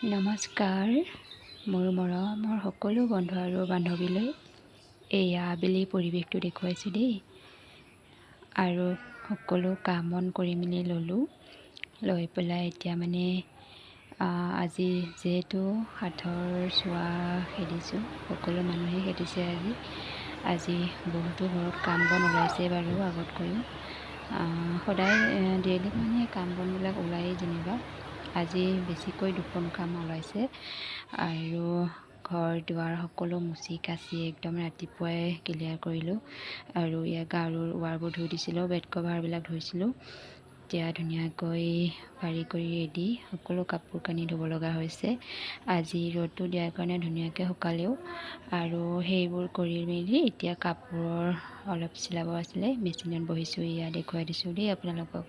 নমস্কাৰ মোৰ মৰমৰ সকলো বন্ধু আৰু বান্ধৱীলৈ। এয়া আবেলি পৰিৱেশটো দেখুৱাইছোঁ দেই। আৰু সকলো কাম বন কৰি মেলি ল'লোঁ, লৈ পেলাই এতিয়া মানে আজি যিহেতু সাথৰ চোৱা খেদিছোঁ, সকলো মানুহে খেদিছে আজি। আজি বহুতো ঘৰত কাম বন ওলাইছে বাৰু আগতকৈও। সদায় ডেইলি মানে কাম বনবিলাক ওলায়েই যেনিবা, আজি বেছিকৈ দুখন কাম ওলাইছে। আৰু ঘৰ দুৱাৰ সকলো মুচি কাচি একদম ৰাতিপুৱাই ক্লিয়াৰ কৰিলোঁ। আৰু ইয়াৰ গাৰুৰ ৱাৰবোৰ ধুই দিছিলোঁ, বেড কভাৰবিলাক ধুইছিলোঁ। এতিয়া ধুনীয়াকৈ পাৰি কৰি ৰেডি সকলো কাপোৰ কানি ধুব লগা হৈছে। আজি ৰ'দটো দিয়াৰ কাৰণে ধুনীয়াকৈ শুকালেও। আৰু সেইবোৰ কৰি মেলি এতিয়া কাপোৰৰ অলপ চিলাব আছিলে, মেচিনত বহিছোঁ। এয়া দেখুৱাই দিছোঁ দেই আপোনালোকক,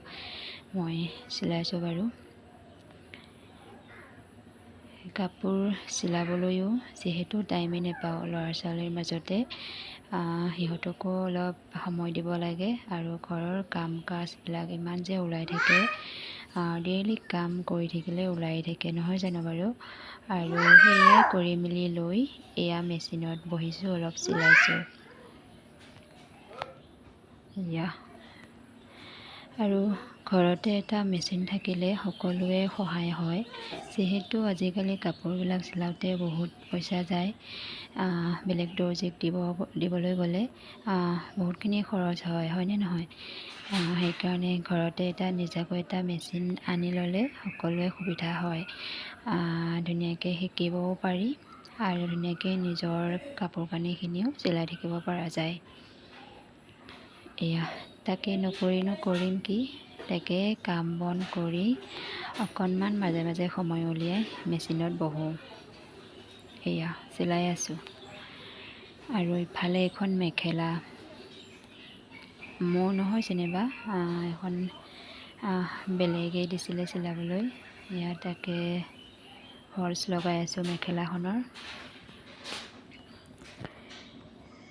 মই চিলাইছোঁ বাৰু। কাপোৰ চিলাবলৈও যিহেতু টাইমেই নাপাওঁ, ল'ৰা ছোৱালীৰ মাজতে সিহঁতকো অলপ সময় দিব লাগে। আৰু ঘৰৰ কাম কাজবিলাক ইমান যে ওলাই থাকে, ডেইলি কাম কৰি থাকিলে ওলাই থাকে নহয় জানো বাৰু। আৰু সেয়াই কৰি মেলি লৈ এয়া মেচিনত বহিছোঁ, অলপ চিলাইছোঁ এয়া। আৰু ঘৰতে এটা মেচিন থাকিলে সকলোৱে সহায় হয়, যিহেতু আজিকালি কাপোৰবিলাক চিলাওঁতে বহুত পইচা যায়। বেলেগ দৰ্জীক দিবলৈ গ'লে বহুতখিনি খৰচ হয়, হয়নে নহয়? সেইকাৰণে ঘৰতে এটা নিজাকৈ এটা মেচিন আনি ল'লে সকলোৱে সুবিধা হয়। ধুনীয়াকৈ শিকিবও পাৰি আৰু ধুনীয়াকৈ নিজৰ কাপোৰ কানিখিনিও চিলাই থাকিব পৰা যায়। এয়া তাকে নকৰিনো কৰিম কি, তাকে কাম বন কৰি অকণমান মাজে মাজে সময় উলিয়াই মেচিনত বহোঁ। এয়া চিলাই আছোঁ। আৰু ইফালে এখন মেখেলা মোৰ নহয় যেনিবা, এখন বেলেগে দিছিলে চিলাবলৈ। এয়া তাকে ফলছ লগাই আছোঁ মেখেলাখনৰ।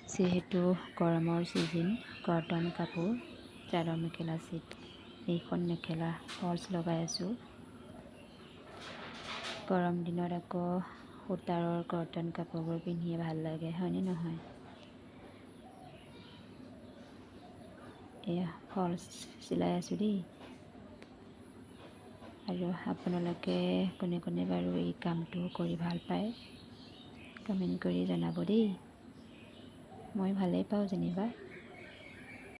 যিহেতু গৰমৰ ছিজন, কটন কাপোৰ, চাদৰ মেখেলা চিট, এইখন মেখেলা ফলছ লগাই আছোঁ। গৰম দিনত আকৌ সূতাৰৰ কটন কাপোৰবোৰ পিন্ধিয়ে ভাল লাগে, হয়নে নহয়? এয়া ফলছ চিলাই আছোঁ দেই। আৰু আপোনালোকে কোনে কোনে বাৰু এই কামটো কৰি ভাল পায় কমেণ্ট কৰি জনাব দেই। মই ভালেই পাওঁ যেনিবা।